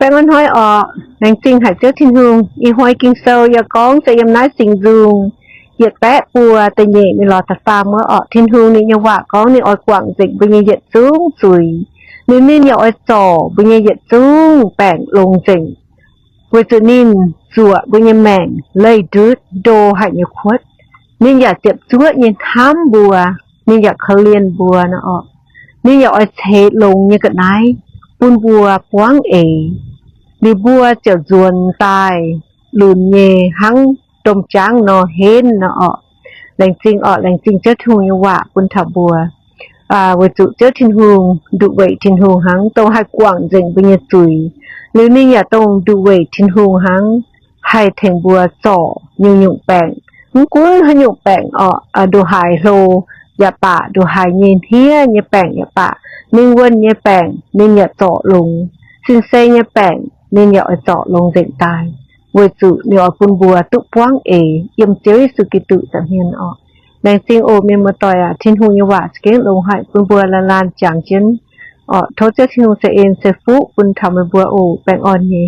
Aengx hnoi orqc, laengz zingh haic Ziouv Tin-Hungh. Ih hnoi Ging-Sou yaac gorngv se yiem naaiv Singx Nzung yietc baeqv buo da'nyeic mingh lorz da'faam wuov orqc. Tin-Hungh ninh nyei waac gorngv ninh oix guangc nzengc mbuo nyei yietc zungv zuiz. Liuz ninh yaac oix zorc mbuo nyei yietc zungv baengc longx nzengc, weic zuqc ninh zuoqc mbuo nyei maengc leih ndutv ndo haic nyei kuotv. Ninh yaac ziepc zuoqv nyei hnamv mbuo, ninh yaac korv-lienh mbuo nor orqc. Ninh yaac oix ceix longx nyei ga'naaiv bun mbuo buangv eix. Liuz mbuo ziouc nzuonx daaih lunx nyei hnangv domh jaangv nor henv nor orqc. Laengz zingh orqc, laengz zingh Ziouv Tin-Hungh nyei waac bun taux mbuo. Weic zuqc Ziouv Tin-Hungh nduqc weic Tin-Hungh hnangv, dongh haih guangc nzengc mbuo nyei zuiz. Liuz ninh yaac dongh nduqc weic Tin-Hungh hnangv, haih tengx mbuo zorc nyungc-nyungc baengc. Mv gunv haaix nyungc baengc orqc, nduqc haaix hlo yaac baac, nduqc haaix nyei hniev nyei baengc yaac baac, mingh wuonh nyei baengc ninh yaac zorc longx, sin-sei nyei baengc ninh yaac oix zorc longx nzengc daaih, weic zuqc ninh oix bun mbuo duqv buangv eix yiem Ziouv Yesu Giduc nza'hmien orqc. Laengz zingh oc mienh muoz-doic aac, Tin-Hungh nyei waac za'gengh longx haic bun mbuo laanh laanh jangx jienv orqc. Tov Ziouv Tin-Hungh ceix en ceix fuqv bun taux meih mbuo oc. Baengh orn nyei.